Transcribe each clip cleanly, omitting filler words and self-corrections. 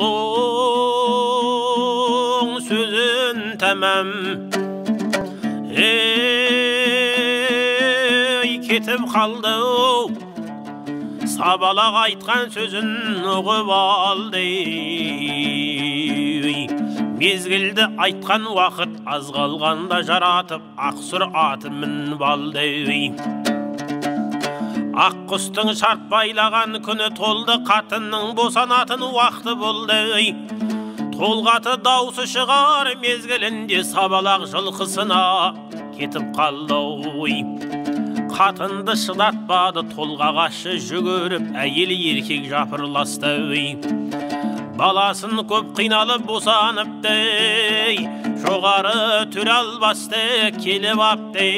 Соң сөзін тәмам, ей, кетіп қалды. Сабалақ айтқан сөзін ұғып алды. Мезгілді айтқан уақыт аз қалғанда жаратып, ақ сұр атын мініп алды. Ақ құстың шарт байлаған күні толды, қатынның босанатын уақыты болды. Толғаты даусы шығар мезгілінде сабалақ жылқысына кетіп қалды. Қатынды шыдатпады, толғағашы жүгіріп, әйел еркек жапырласты. Баласын көп қиналып босаныпты, жоғары төре албасты келіп апты.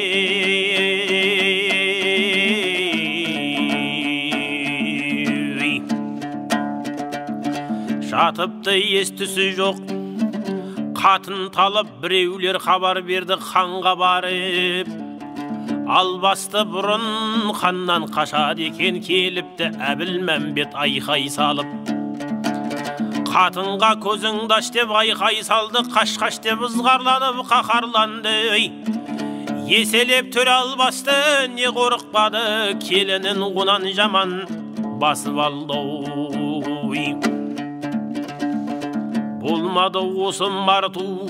Жатыпты ес түсі жоқ, қатын талып біреулер хабар берді ханға барып. Албасты бұрын ханнан қашады екен, келіпті Әбілмәмбет айқай салып. Қатынға көзіңді аш деп айқай салды, қаш-қаш деп ызғарланып қаһарланды. Еселеп төре албасты не қорықпады, келінін онан жаман басып алды. Болмады осы марту,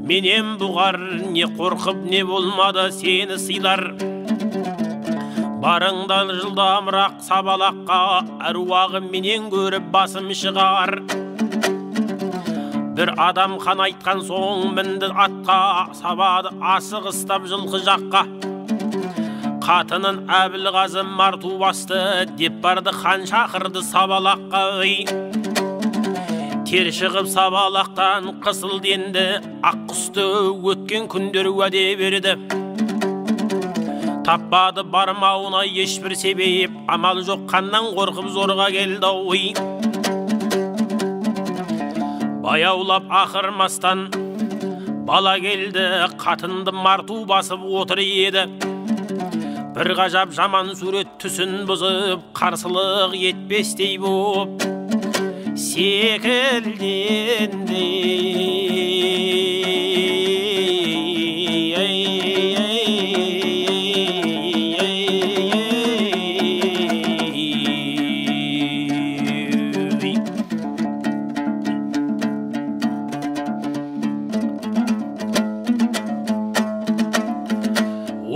менен бұғар, не қорқып не болмады сені сыйлар. Барыңдан жылдамырақ сабалаққа, әруағы менен көріп басым шығар. Бір адам хан айтқан соң мінді атқа, сабады асығыстап жылқы жаққа. Қатынын Әбілғазы марту басты, деп барды хан шақырды сабалаққа. Тер шығып сабалақтан қысылды енді, ақ құсты өткен күндер уәде берді. Таппады бармауына ешбір себеп, амал жоқ қаннан қорқып зорға келді. Ой. Баяулап ақырмастан бала келді, қатынды марту басып отыр еді. Бір ғажап жаман сурет түсін бұзып, қарсылық етпестей боп секілденді.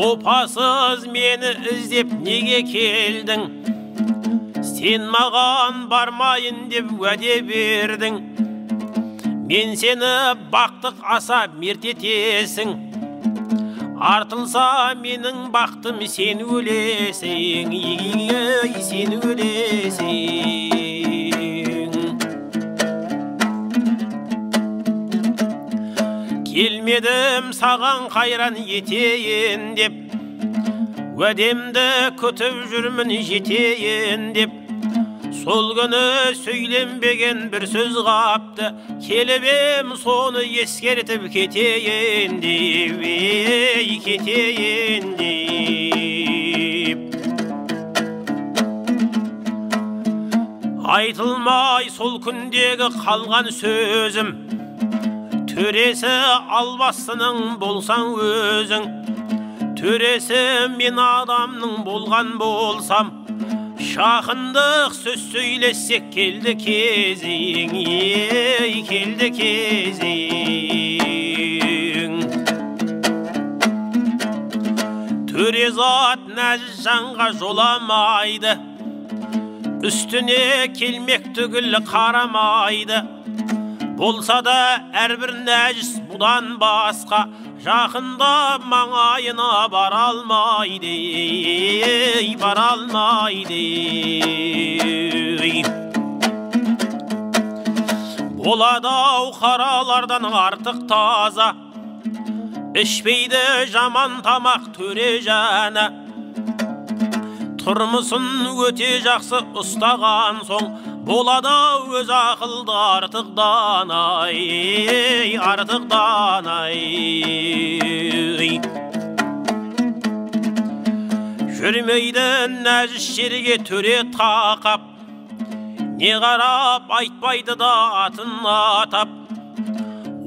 Опасыз мені іздеп неге келдің? Сен маған бармайын деп уәде бердің. Мен сені бақтық аса мертетесің. Артылса менің бақтым сен өлесің, ей, сен өлесің. Келмедім саған қайран етейін деп, уәдемді күтіп жүрмін жетейін деп. Сол күні сөйленбеген бір сөз қапты, келіп ем соны ескертіп кетейін деп, ей, кетейін деп. Айтылмай сол күндегі қалған сөзім, төресі албастының болсаң өзің, төресі мен адамның болған болсам, жақындық сөз сөйлессек келді кезең, ей, келді кезең. Төре зат нәжіс жанға жоламайды, үстіне келмек түгіл қарамайды. Болса да әрбір нәжіс бұдан басқа жақында маңайына бара алмайды, ей, бара алмайды. Болады-ау қаралардан артық таза, ішпейді жаман тамақ төре жаны. Тұрмысын өте жақсы ұстаған соң, болады өз ақылды артық дана, ей, артық дана. Жүрмейді нәжіс жерге төре тақап, Не қарап айтпайды да атын атап,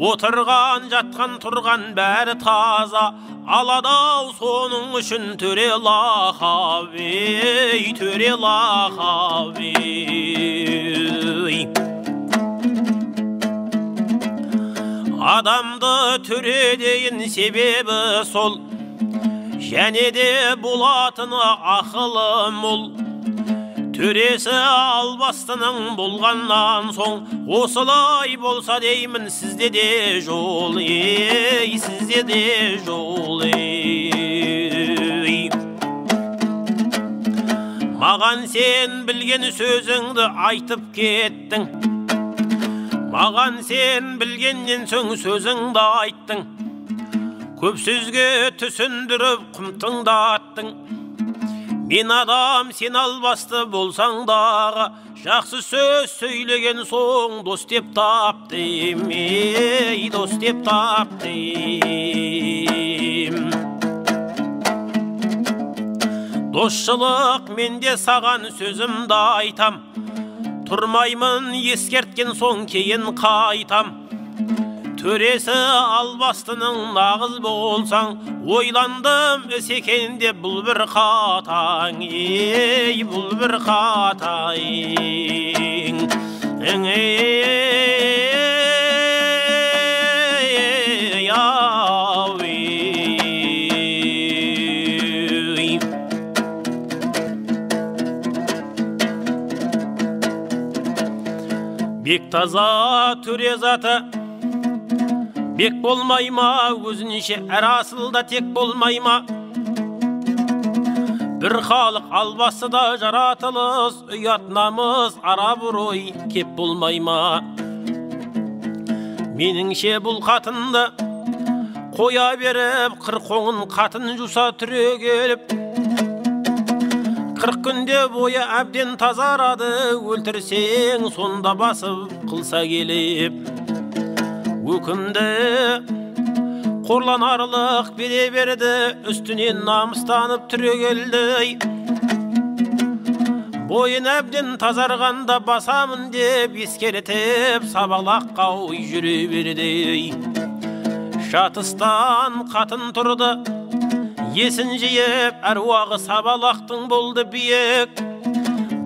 отырған жатқан тұрған бәрі таза, алады-ау соның үшін төре лақап, ей, төре лақап, ей. Адамды төре дейін себебі сол, және де болатыны ақылы мол. Төресі албастының болғаннан соң, осылай болса деймін сізде де жол, ей, сізде де жол, ей. Маған сен білген сөзіңді айтып кеттің, маған сен білгеннен соң сөзіңді айттың, көп сөзге түсіндіріп құмтыңдаттың. Мен адам, сен албасты болсаң дағы, жақсы сөз сөйлеген соң дос деп таптым, ей, дос деп таптым. Досшылық менде саған сөзімді айтам, тұрмаймын ескерткен соң кейін қайтам. Төресі албастының нағыз болсаң, ойландым іс екен деп бұл бір қатаң, ей, бұл бір қатаң. Ей, ау, ей. Бек таза төре заты, бек болмай ма, өзінше әр асылда тек болмай ма? Бір халық албасы да жаратылыс, ұят намыс, ара-бұрой кеп болмай ма? Меніңше бұл қатынды қоя беріп, қырқоңын қатын жуса түрегеліп, 40 күнде бойы әбден тазарады, өлтірсең сонда басып қылса келіп. Өкімді қорланарлық бере берді, үстінен намыстанып түрегелді. Бойын әбден тазарғанда басамын деп ескертіп, сабалаққа ой жүре берді. Жатыстан қатын тұрды, есін жиып, әруағы сабалақтың болды биік.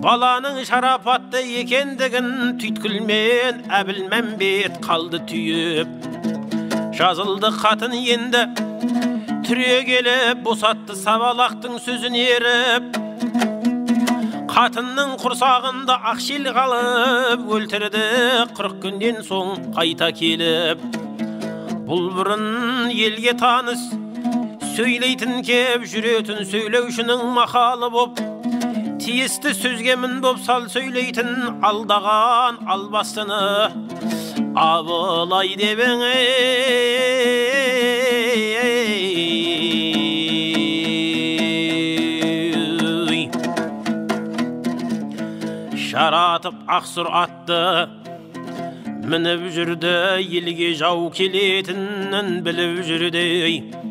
Баланың шарапатты екендігін түйткілмен Әбілмәмбет қалды түйіп. Жазылды қатын енді түрегеліп, босатты сабалақтың сөзін еріп. Қатынның құрсағында ақшел қалып, өлтірді 40 күннен соң қайта келіп. Бұл бұрын елге таныс, сөйлейтін кеп жүретін сөйлеушінің мақалы боп, тиісті сөзге мін боп сал сөйлейтін алдаған албастыны абылай деп ең, ей. Жаратып ақсұр атты мініп жүрді, елге жау келетінін біліп жүрді.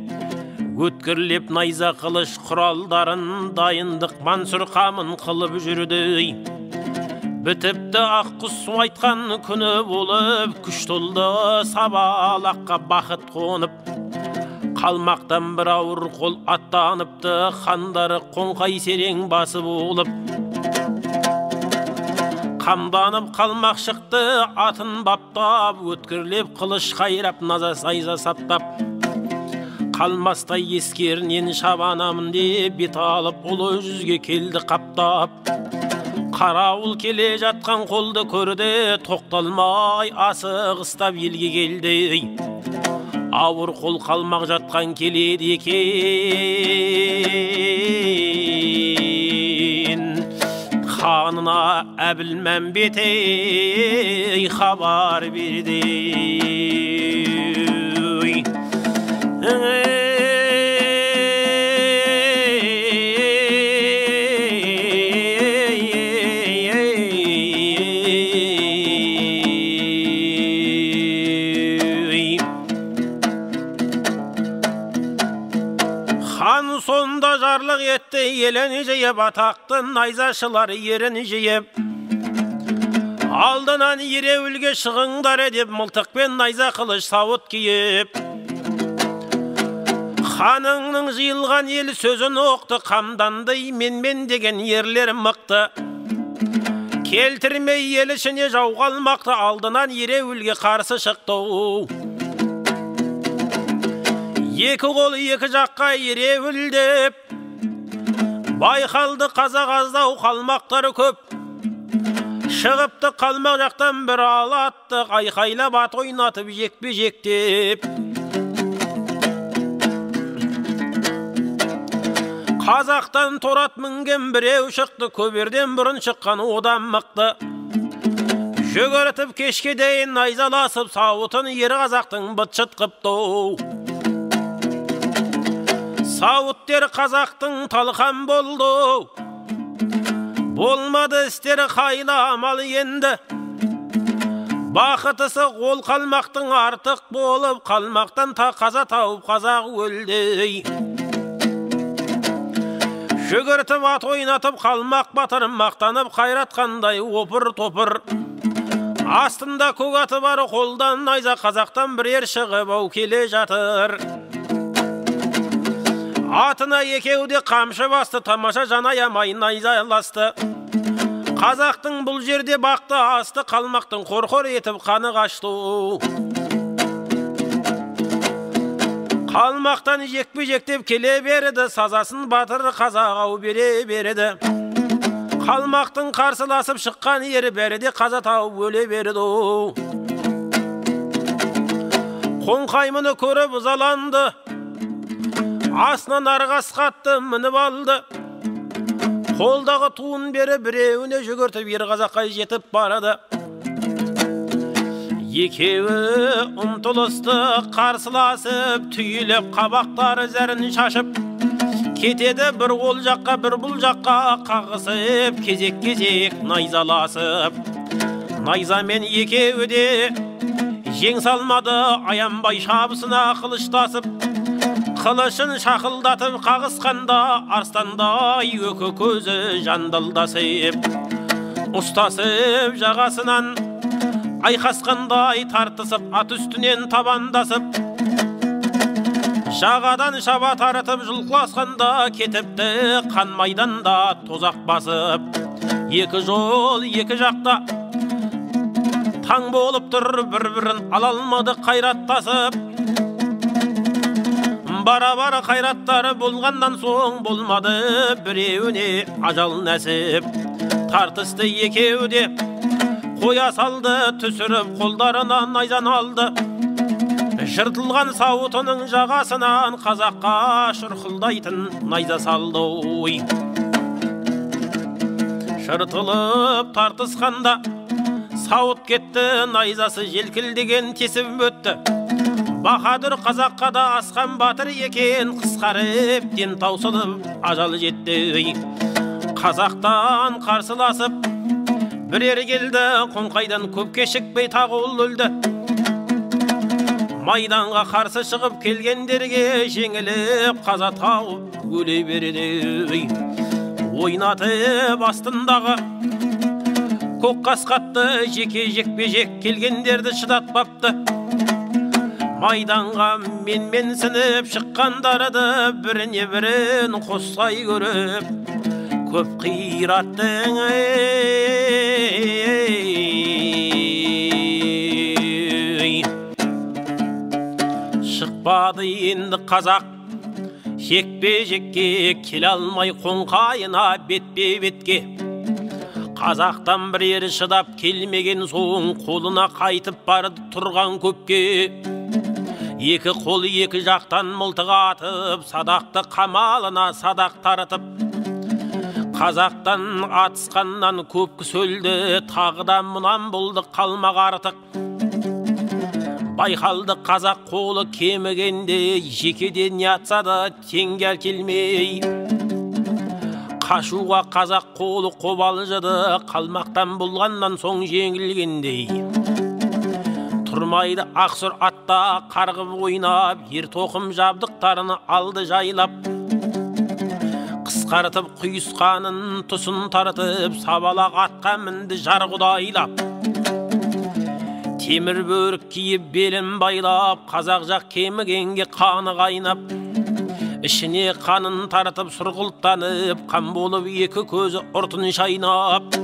Өткірлеп найза қылыш құралдарын дайындық Мансұр қамын қылып жүрді. Бітіпті аққұс айтқан күні болып, күш толды сабалаққа бақыт қонып. Қалмақтан бір ауыр қол аттаныпты, хандары қоңқай серең басы болып. Қамданып қалмақ шықты, атын баптап, өткірлеп қылыш қайрап, наза найза саптап. Қалмастай ескерінен шабанамын деп, бет алып ұлы жүзге келді қаптап. Қарауыл келе жатқан қолды көрді, тоқталмай асығыстап елге келді. Ауыр қол қалмақ жатқан келеді екен, Ханына Әбілмәмбет ей хабар берді. Хан сонда жарлық етті, елін жиып, атақты найзашылар ерін жиып. Алдынан ереуілге шығыңдар деп мылтықпен найза қылыш сауыт киіп. Ханыңның жиылған ел сөзін оқты, қамданды менмен деген ерлер мықты. Келтірмей ел ішіне жау қалмақты, алдынан ереуілге қарсы шықты. Екі қол екі жаққа ереуілдеп, байқалды қазақ аздау, қалмақтары көп. Шығыпты қалмақ жақтан бір ала атты, айқайлап ат ойнатып жекпе-жектеп. Қазақтан торат мінген біреу шықты, көберден бұрын шыққан одан мықты. Жүгіртіп кешке дейін найзаласып, сауытын ер қазақтың быт-шыт қыпты. Сауыттер қазақтың талқан болды, болмады істері қайла амал енді. Бақытысы ол қалмақтың артық болып, қалмақтан та қаза тауып қазақ өлді. Жүгіртіп ат ойнатып қалмақ батыр, мақтанып қайратқандай опыр-топыр. Астында көк аты бар, қолдан найза, қазақтан бірер шығып ау келе жатыр. Атына екеуі де қамшы басты, тамаша жан аямай найзаласты. Қазақтың бұл жерде бақты асты, қалмақтың қорқор етіп қаны қашты. Қалмақтан жекпе-жектеп келе берді, сазасын батыр қазақ ау бере берді. Қалмақтың қарсыласып шыққан ері бәрі де қаза тауып өле берді. Қоңқай мұны көріп ызаланды, астынан арғасқа атты мініп алды. Қолдағы туын бері біреуіне жүгіртіп ер қазаққа жетіп барады. Екеуі ұмтылысты қарсыласып, түйіліп қабақтары зәрін шашып. Кетеді бір ол жаққа, бір бұл жаққа қағысып, кезек-кезек найзаласып. Найзамен екеуі де жең салмады, аянбай шабысына қылыштасып. Қылышын шақылдатып қағысқанда, арыстандай өкі көзі жандалдасып. Ұстасып жағасынан айқасқандай тартысып, ат үстінен табандасып. Жағадан шаба тартып жұлқыласқанда, кетіпті қан майданда тозақ басып. Екі жол екі жақта таң болып тұр, бір-бірін ала алмады қайраттасып. Бара-бара қайраттары болғаннан соң болмады біреуіне ажал нәсіп. Тартысты екеуі де қоя салды, түсіріп қолдарына найзаны алды. Жыртылған сауытының жағасынан қазаққа шұрқылдайтын найза салды. Ой. Жыртылып тартысқанда сауыт кетті, найзасы желкілдеген тесіп өтті. Баһадүр қазаққа да асқан батыр екен, қысқарып ден таусылып ажал жетті. Қазақтан қарсыласып бірер келді, Қоңқайдан көп кешікпей тағы ол өлді. Майданға қарсы шығып келгендерге жеңіліп қаза тауып өле береді. Ойнатып астындағы көк қасқатты, жеке жекпе-жек келгендерді шыдатпапты. Майданға менменсініп шыққандарды біріне бірін қоссай көріп, көп қираттың. Шықпады енді қазақ жекпе-жекке, келе алмай Қоңқайына бетпе-бетке. Қазақтан бірері шыдап келмеген соң, қолына қайтып барды тұрған көпке. Екі қол екі жақтан мылтық атып, садақты қамалына садақ таратып. Қазақтан атысқаннан көп кісі өлді, тағы да мұнан болды қалмақ артық. Байқалды қазақ қолы кемігенде, жекеде не атса да теңге келмей. Қашуға қазақ қолы қобалжыды, қалмақтан болғаннан соң жеңілгендей. Тұрмайды ақсұр атта қарғып ойнап, ер тоқым жабдықтарын алды жайлап. Қысқартып құйысқанын тұсын тартып, сабалақ атқа мінді жар құдайлап. Темір бөрік киіп белін байлап, қазақ жақ кемігенге қаны қайнап, ішіне қанын тартып сұрғылттанып, қан болып екі көзі ұртын шайнап,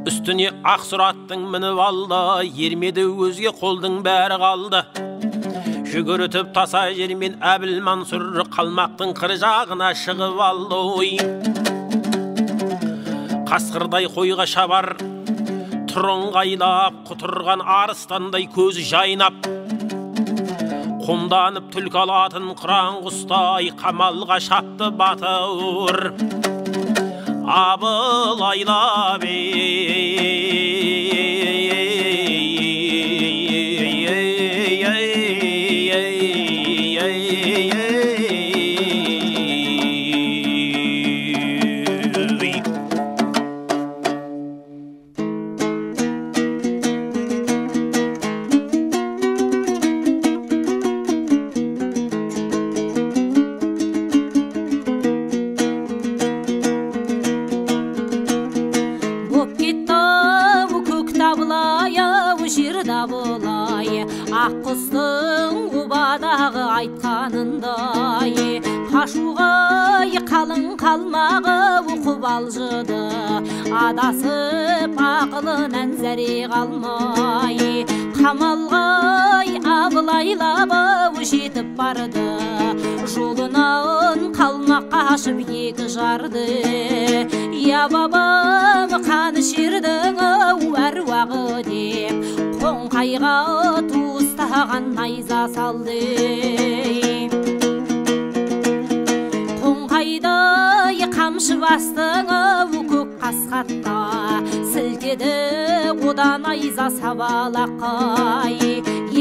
үстіне ақ сұраттың мініп алды, ермеді өзге қолдың бәрі қалды. Жүгіртіп таса жермен Әбілмансұр қалмақтың қыр жағына шығып алды. Ой, қасқырдай қойға шабар, тұрыңғайлап, құтырған арыстандай көзі жайнап, қомданып түлкі алатын қыран құстай қамалға шапты батыр Абылайлап. Адасып ақылынан зәре қалмай, қамалғай Абылайлап жетіп барды, жолынан қалмақ қашып екі жарды. Я бабам қанішердің әруағы деп, қоңқайға туыстаған найза салды. Қоңқайдай қамшы бастың көк қасқатта, сілтеді одан найза сабалақай.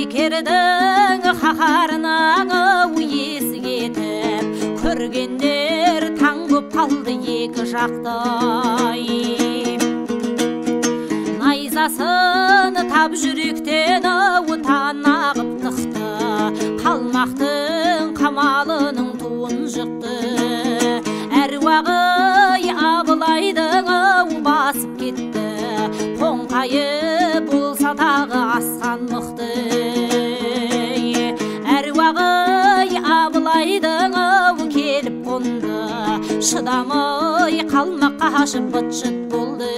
Екердің қаһарынан есі кетіп, көргендер таң боп қалды екі жақтай. Найзасын тап жүректен отан ағып тықты, қалмақтың қамалының туын жықты. Әруағы Абылайдың басып кетті, қоңқайы болса тағы асқан мықты. Әруағы Абылайдың келіп қонды, шыдамай қалмақ қашып быт-шыт болды.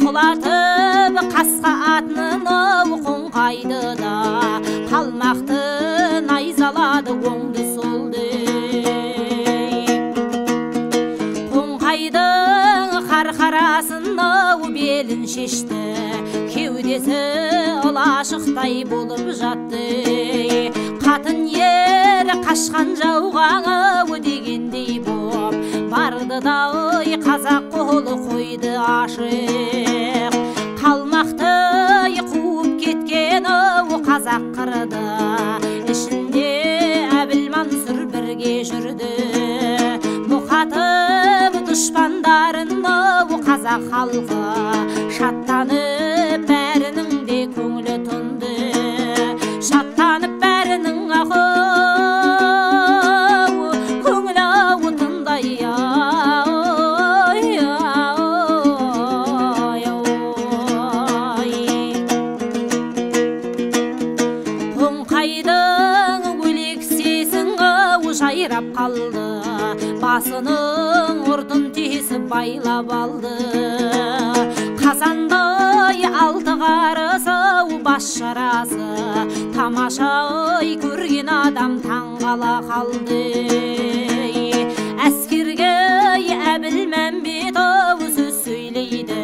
Құлатып қасқа атының қоңқайды да, қалмақты найзалады оңды солды. Қоңқайдың қарқарасын белін шешті, кеудесі ылашықтай болып жатты. Қатын ер қашқан жауға дегендей боп, барды да қазақ қолы қойды ашық. Қалмақты қуып кеткен қазақ қырды, ішінде Әбілмансұр бірге жүрді. Мұқатып дұшпандарын қазақ халқы, шаттанып бәрінің де көңілі тұнды. Шаттанып бәрінің көңілі тұндай. Қоңқайдың өлексесін жайрап қалды, басының ұртын тесіп байлап алды. Қазандай алты қарысы бас жарасы, тамашай көрген адам таңғала қалды. Әскерге Әбілмәмбет сөз сөйлейді,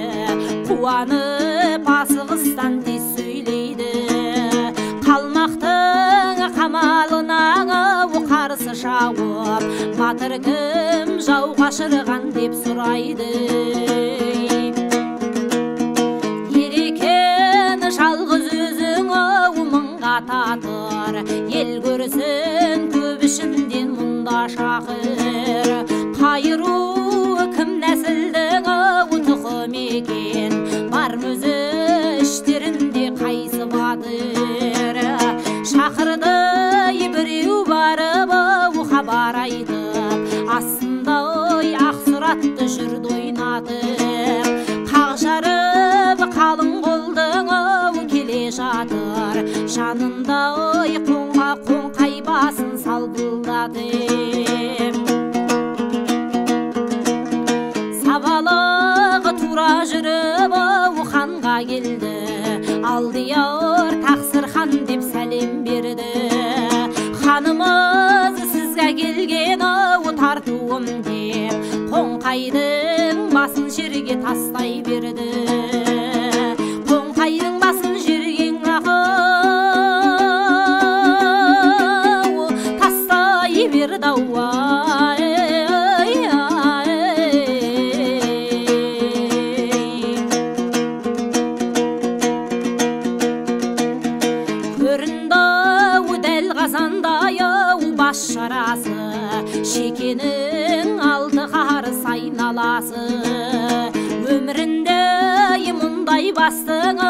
қуанып асығыстан тез сөйлейді. Қалмақтың қамалына қарсы шауып, батыр кім жау қашырған деп сұрайды. Ерекен жалғыз өзің мыңға татыр, ел көрсін көп ішінден мұнда шақыр. Қайыру кім нәсілдің тұқым екен, бар өзі іштерінде қайсы батыр. Шақырды біреу барып хабар айтып, астында ақ сұратты жүрді ойнатып. Қақ жарып қалың қолдың жатыр, жанында ой қоңқа қоңқай басын салбылдатып. Сабалығы тура жүріп ханға келді, алдияр тақсыр хан деп сәлем берді. Ханымыз сізге келген ау тартуым деп, қоңқайдың басын жерге тастай берді. Қоңқайдың басын жерге ау тастай берді ау. Бас шарасы, шекенің алты қарыс айналасы. Өмірінде мұндай бастың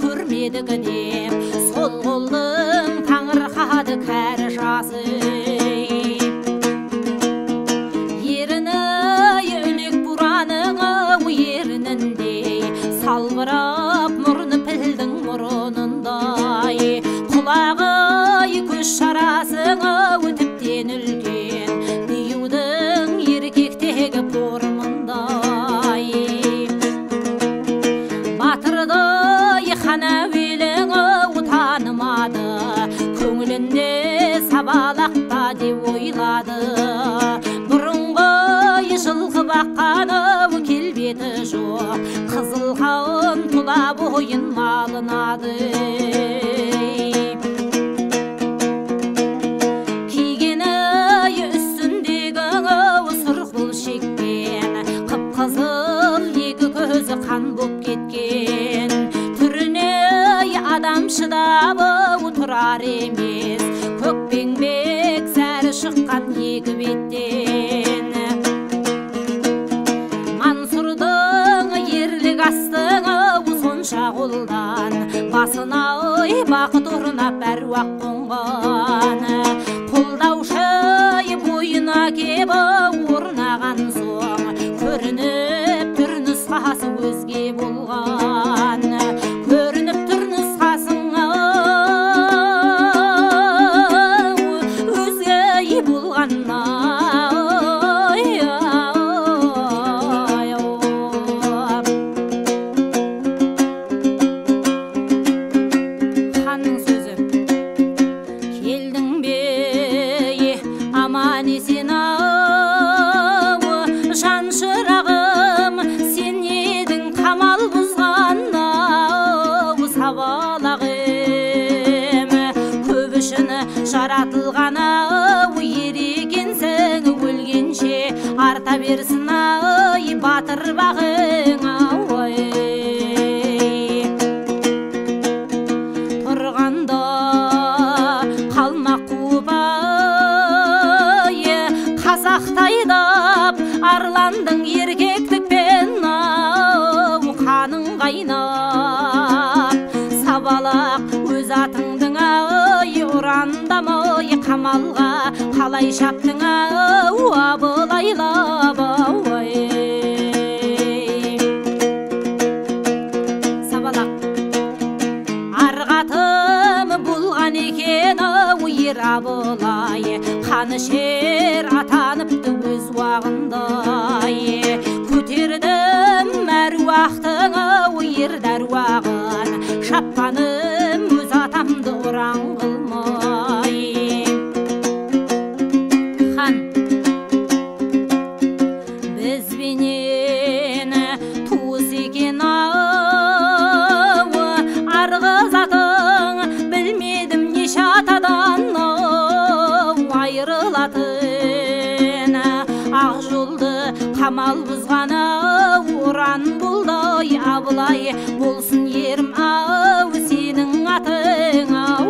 көрмедік деп, сол қолдың таңырқады кәрі жасы. Еріні үлек бураның ерініндей, салбырап мұрны пілдің мұрынындай. Құлағы көз шарасың тіптен үлкен, диюдің еркектегі порымындай. Батырдай хан әуелің танымады, көңілінде сабалақта деп ойлады. Бұрынғы жылқы баққан келбеті жоқ, қызыл қауын тұла бойын малынады. Қып-қызыл екі көзі қан боп кеткен, түріне адам шыдап отырар емес, көкпеңбек зәрі шыққан екі беттен. Мансұрдың ерлік астың сонша қолдан, басына ой бақыт орнап әруақ қонған. Қолдаушы бойына кеп орнаған соң, көрініп түр нұсқасы өзге болған. Көрініп түр нұсқасың өзге болған. Ханның сөзі. Келдің бе аман есен ау, жан шырағым, сен едің қамал бұзған ау, сабалағым. Көп үшін жаратылған ау, ер екенсің, өлгенше арта берсін ай, батыр бағың ау. Тұрғанда қалмақ қуып ай, қазақтайдап арландың еркектікпен ау, қаның қайнап. Сабалақ өз атыңдың ай, ұрандамай қамалға қалай шаптың ау, абылайлап ау. Сабалақ арғатым болған екен ау, ер Абылай, қанішер атаныпты өз уағындай. Көтердім әруақтың ау, ер дәруағын, шапқаным өз атамды ұран қылмай. Хан бізбенен туыс екен ау, арғы затың білмедім неше атадан ау, айырылатын. Ақ жолды қамал бұзған ау, ұран болды Абылай, болсын ерім ау, сенің атың ау.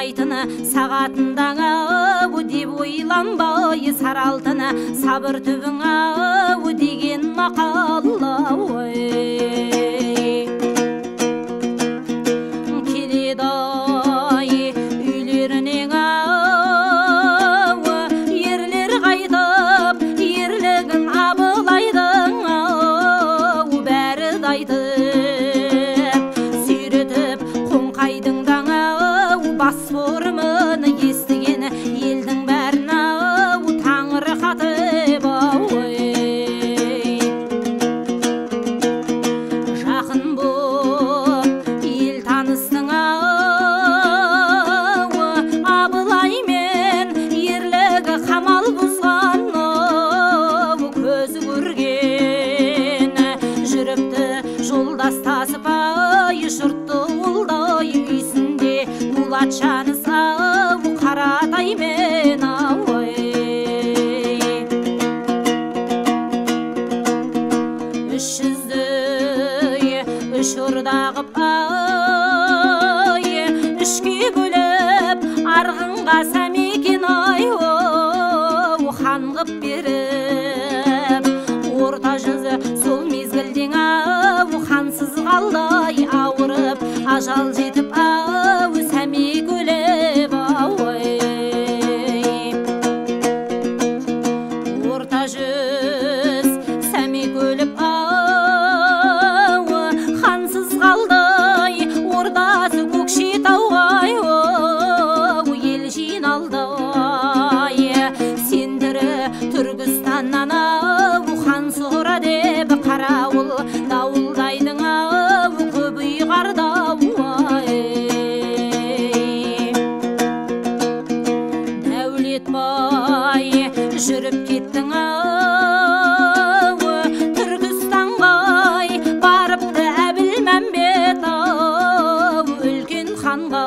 Оңайтыны сағатында ау деп ойланбай сары алтыны сабыр түбің ау деген мақал ау келеді ай үйлерінен ау ерлер қайтып ерлігін Абылайдың ау бәрі айтып сүйретіп Қоңқайдың ау бас бұрымын естіген елдің бәрін ау таңырқатып ау жақын боп ел таныстың ау Абылаймен ерлігі қамал бұзған ау көзі көрген жүріпті жолдастасып ай жұртты олдай үйсінде Дулатшаныс ау Қаратаймен ау үш жүзді үш орда қып ай үшке бөліп Арғынға Сәмекен ай хан қып беріп орта жүзі сол мезгілден ау хансыз қалдай ауырып ажал жетіп ау Сәмеке өліп ау орта жүз Сәмеке өліп ау хансыз қалдай ордасы Көкшетауға ел жиналды сендірі Түркістаннан ау хан сұра деп қарауыл дауылдайдың ау көп ұйғарды Дәулетбай жүріп кеттің ау Түркістанға барыпты Әбілмәмбет ау үлкен ханға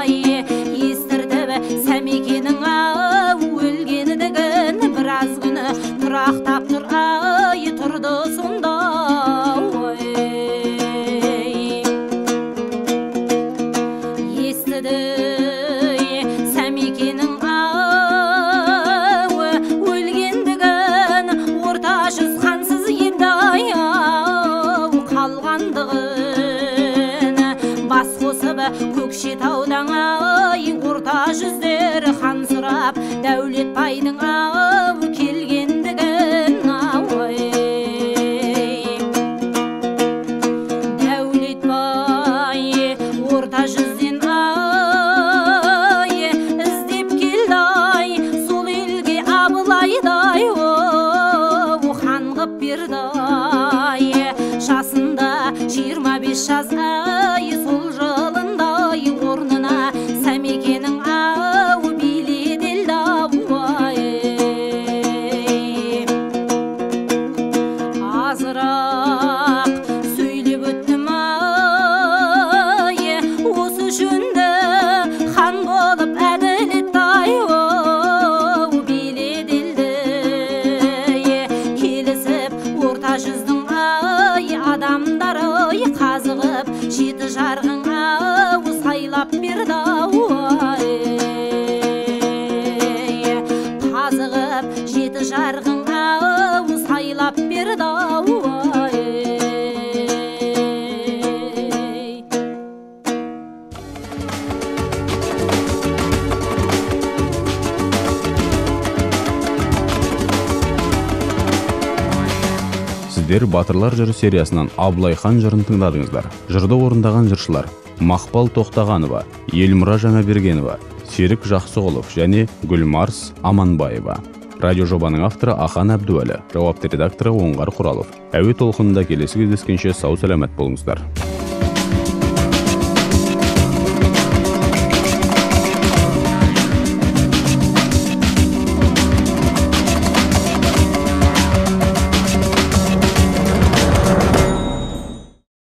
естіртіп Сәмекенің ау өлгендігін біраз күні тұрақтап тұр ай тұрды сонда естіді Сәмекенің ау өлгендігін орта жүз хансыз енді ау қалғандығын бас қосып Көкшетаудан ай орта жүздер хан сұрап Дәулетбайдың ау келгендігін ау Дәулетбай орта жүзден ай іздеп келді ай сол елге Абылайдай хан қып берді ай жасында 25 жас ай сол жылындай орнына Сәмекенің ау биледі елді ай азырақ сөйлеп өттім ай осы жөнді хан болып әділетті ай биледі елді келісіп орта жүздің ай адамдары қазығып жеті жарғың ау сайлап берді ай қазығып жеті жарғың ау сайлап берді ай. Сіздер Батырлар жыры сериясынан Абылай хан жырын тыңдадыңыздар. Жырды орындаған жыршылар Мақпал Тоқтағанова, Елмұра Жаңабергенова, Серік Жақсығұлов және Гүлмарс Аманбаева. Радио жобаның авторы Ахан Әбдуәлі, жауапты редакторы Оңғар Құралов. Әуе толқынында келесі кездескенше сау сәлемет болыңыздар.